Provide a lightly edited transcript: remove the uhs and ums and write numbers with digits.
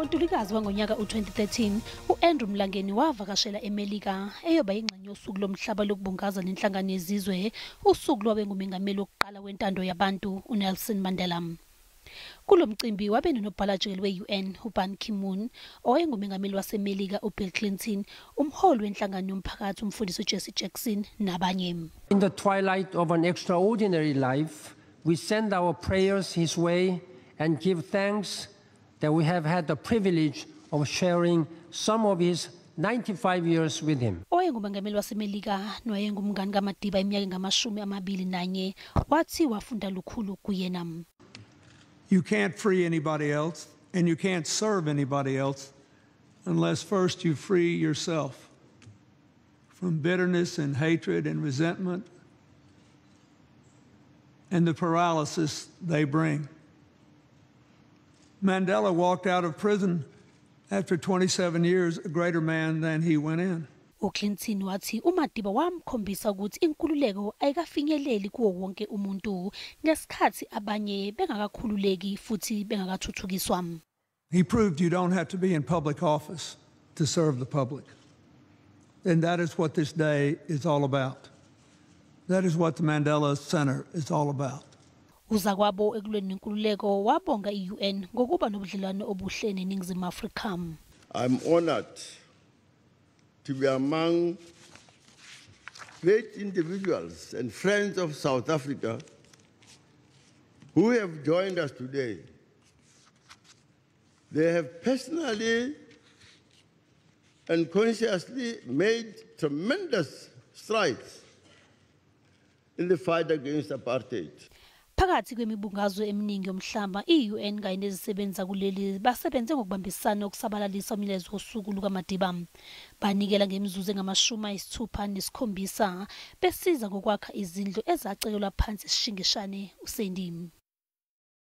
NgoNtulikazi wangonyaka u-2013, u-Andrew Mlangeni wavakashela eMelika eyoba yingxenye yosuku lomhlaba lokubungaza nenhlangano yezizwe, usuku lwabe ngumengameli wokuqala wentando yabantu uNelson Mandela. Kulo mcimbi wabe nonobhala jikelele we-UN uBan Ki-moon, owayengumengameli waseMelika uBill Clinton, umholi wenhlangano yomphakathi umfundisi uJesse Jackson nabanye. In the twilight of an extraordinary life, we send our prayers his way and give thanks that we have had the privilege of sharing some of his 95 years with him. Owayengumengameli waseMelika nowayengumngani kaMadiba iminyaka engama-21 wathi wafunda lukhulu kuyena. You can't free anybody else and you can't serve anybody else unless first you free yourself from bitterness and hatred and resentment and the paralysis they bring. Mandela walked out of prison after 27 years a greater man than he went in. UClinton wathi uMadiba wamkhombisa ukuthi inkululeko ayikafinyeleli kuwo wonke umuntu ngesikhathi abanye bengakakhululeki futhi bengakathuthukiswa. He proved you don't have to be in public office to serve the public. And that is what this day is all about. That is what the Mandela Center is all about. Uzakwabo ekulweni nenkululeko wabonga i-UN ngokuba nobudlelwano obuhle neNingizimu Afrika. I'm honored to be among great individuals and friends of South Africa who have joined us today. They have personally and consciously made tremendous strides in the fight against apartheid. Phakathi kwemibungazo eminingi yomhlaba, i-UN kanye nezisebenza kuleli basebenze ngokubambisana ukusabalalisa umyalezo wosuku lukaMadiba. Banikela ngemizuzu engama-67 besiza ngokwakha izindlu ezacekelwa phansi esishingishane uSendi.